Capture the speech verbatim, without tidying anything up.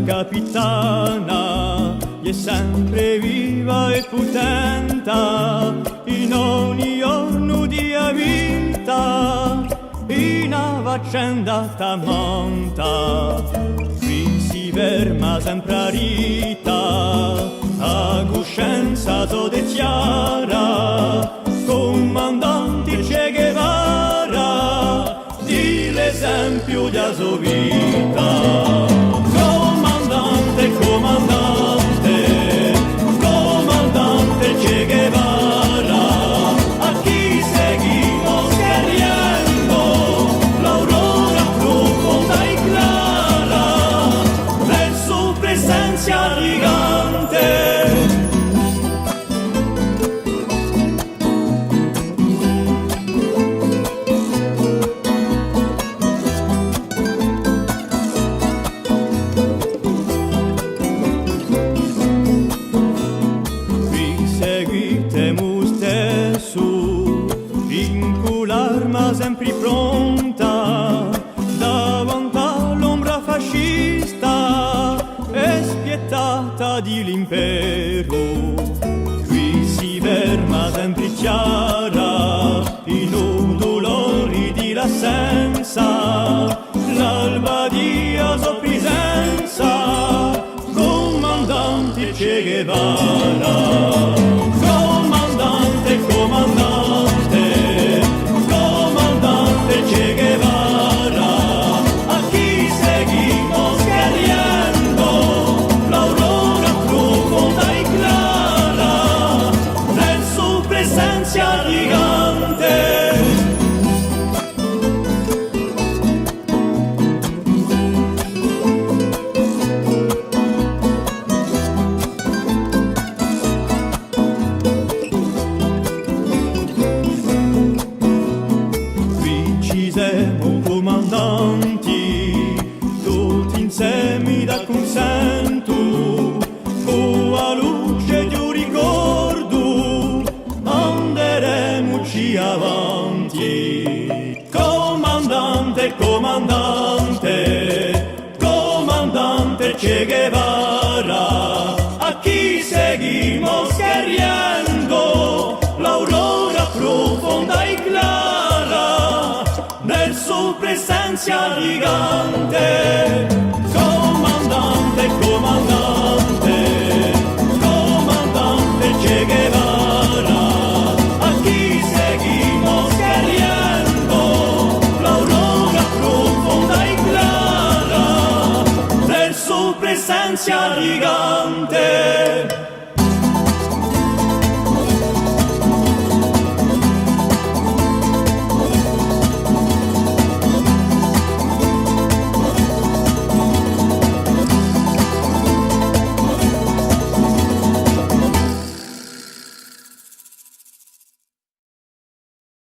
Capitana, hè sempre viva è putenta, in ogni ghjornu di a vita, in a faccenda tamanta. Quì si ferma sempre a Rita, a cuscenza sò de chjara, cumandante Che Guevara, di l'esempiu di a so vita. Cumandante, cumandante, cumandante Che Guevara, à chì seguimu scheriendu, l'aurora prufonda è clara, versu presenza gigante. Quì seguitemu stessu, incù l'arma sempre pronta, davanti à l'ombra fascista è spietata di l'imperu. Quì si ferma sempre chjara, in u dulori di l'assenza, l'alba di a so prisenza. Cumandante Che Guevara, cumandante, cumandante, cumandante Che Guevara, à chì seguimu scheriendu, l'aurora prufonda è clara, versu presenza gigante. Quì ci semu cumandanti, tutti insemi da cunsentu, cù a luce di u ricordu, anderemuci avanti. Cumandante, cumandante, cumandante Che Guevara, à chì seguimu scheriendu, l'aurora prufonda è clara, versu presenza gigante. Cumandante, cumandante, cumandante Che Guevara, à chì seguimu scheriendu, l'aurora prufonda è clara, versu presenza gigante.